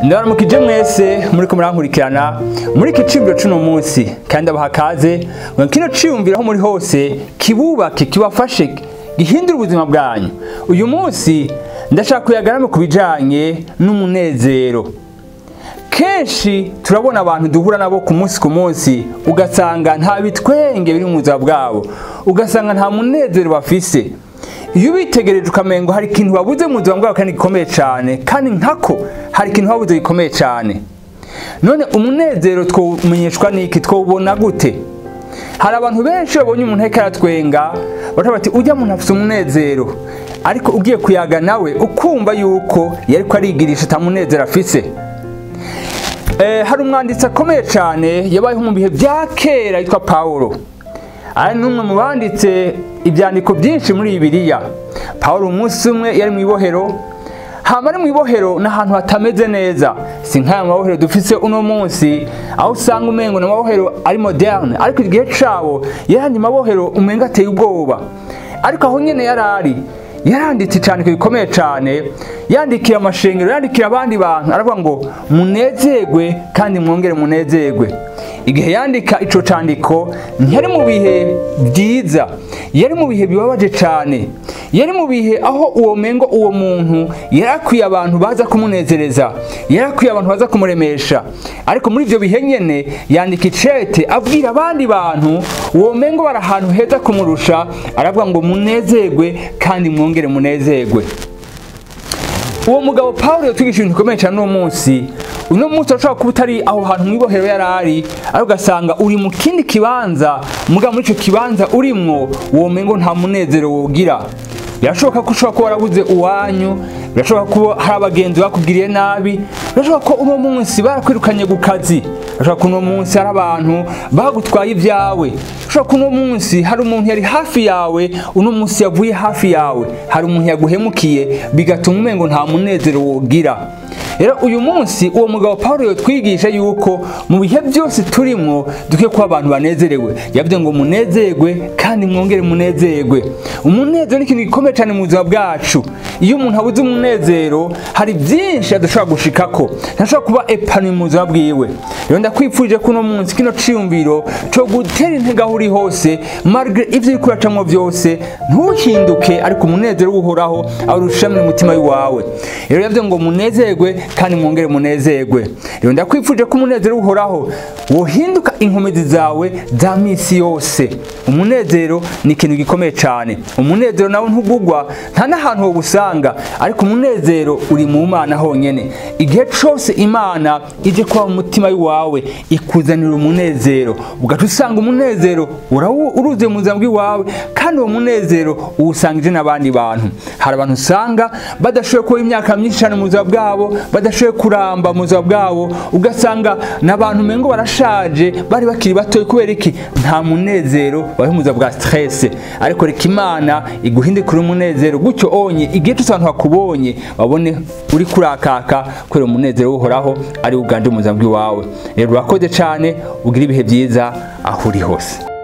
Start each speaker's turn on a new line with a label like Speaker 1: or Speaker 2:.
Speaker 1: Ndaramukije mwese muri ko murankurikirana muri iki ciyumviro cuno munsi, kandi abaha kaze ngo kino ciyumviro aho muri hose kibubake, kibafashe, gihindure ubuzima bwanyu. Uyu munsi ndashaka kuyagarama ku bijanye n'umunezero. Kenshi turabona abantu duhura nabo ku munsi ku munsi, ugasanga nta bitwenge biri mu buzima bwabo, ugasanga nta munezero bafise. Iyo ubitegereje ukamengo hari ikintu babuze mu buzima bwabo kandi gikomeye cyane, kandi nkako hari ikintu babuze gikomeye cyane. None umunezero twumenyeshwa n'iki? Twubona gute? Hari abantu benshi babonye umuntu ariko aratwenga baravuga bati ujya muntu afite umunezero, ariko ugiye kuyaga nawe ukumva yuko yariko arigirisha atamunezero afise. Hari umwanditsi akomeye cyane yabayeho mu bihe bya kera yitwa Paulo. Ari n'umwe mu banditse ibyandiko byinshi muri Bibiliya. Paulo umunsi umwe yari mu ibohero, hama ari mu ibohero n'ahantu hatameze neza, si nk'aya mabohero dufise uno munsi aho usanga umengo n'amabohero ari moderne, ariko igihe cabo yarandi mabohero umenga ateye ubwoba. Ariko aho nyene yarari yaranditse cyane bikomeye cyane, yandikira amashengero, yandikira abandi bantu, aravuga ngo munezerwe kandi mwongere munezerwe. Igihe yandika ico candiko ntiyari mu bihe byiza, yari mu bihe bibabaje cyane, yari mu bihe aho uwo mengo uwo muntu yarakwiye abantu baza kumunezereza, yarakwiye abantu baza kumuremesha. Ariko muri ivyo bihe nyene yandika icete abwira abandi bantu uwo mengo bari ahantu heza kumurusha, aravuga ngo munezerwe kandi mwongere munezerwe. Uwo mugabo Paulo yatwigisha ibintu bikomeye cyane uno munsi. Uno munsi urashobora kuba utari aho hantu mw'ibohero yarari, ariko ugasanga uri mu kindi kibanza, mugabo muri ico kibanza urimwo uwo mengo nta munezero wogira. Birashoboka ko ushobora kuba warabuze uwanyu, birashoboka ko hari abagenzi bakugiriye nabi, birashoboka ko uno munsi barakwirukanye ku kazi, birashoboka ko uno munsi hari abantu bagutwaye ibyawe, birashoboka ko uno munsi hari umuntu yari hafi yawe, uno munsi yavuye hafi yawe, hari umuntu yaguhemukiye, bigatuma umengo nta munezero wogira. Rero uyu munsi uwo mugabo Paulo yotwigisha yuko mu bihe byose turimwo dukwiye kuba abantu banezerewe. Yavuze ngo munezerwe kandi mwongere munezerwe. Umunezero ni ikintu gikomeye cyane mu buzima bwacu. Iyo umuntu abuze umunezero hari byinshi adashobora gushikako, ntashobora kuba épanoui mu buzima bwiwe. Rero ndakwifurije ko uno munsi kino ciyumviro cyo gutera intege aho uri hose, malgré ivyo uriko uracamwo byose, ntuhinduke, ariko umunezero uhoraho arusha mu mutima wawe. Rero yavuze ngo munezerwe kandi mwongere munezerwe. Rero ndakwifuje ko umunezero uhoraho wohinduka inkomezi zawe za misi yose. Umunezero ni ikintu gikomeye cyane. Umunezero nawe ntugugwa, nta n'ahantu wo gusanga, ariko umunezero uri mu Mana honyene. Igihe cose Imana ije kuba mu mutima wawe ikuzanira umunezero, ugaca usanga umunezero uruzuye mu buzima bw'iwawe, kandi uwo munezero uwusangije n'abandi bantu. Hari abantu usanga badashoboye kuba imyaka myinshi cyane mu buzima bwabo, badashoboye kuramba mu buzima bwabo, ugasanga n'abantu mengo barashaje bari bakiri bato. Kubera iki? Nta munezero bari mu buzima bwa stress. Ariko reka Imana iguhindukire umunezero gutyo onye igihe cyose abantu bakubonye babone uri kurakaka, kubera umunezero uhoraho ari uganje mu buzima bw'iwawe. Rero urakoze cyane, ugira ibihe byiza aho uri hose.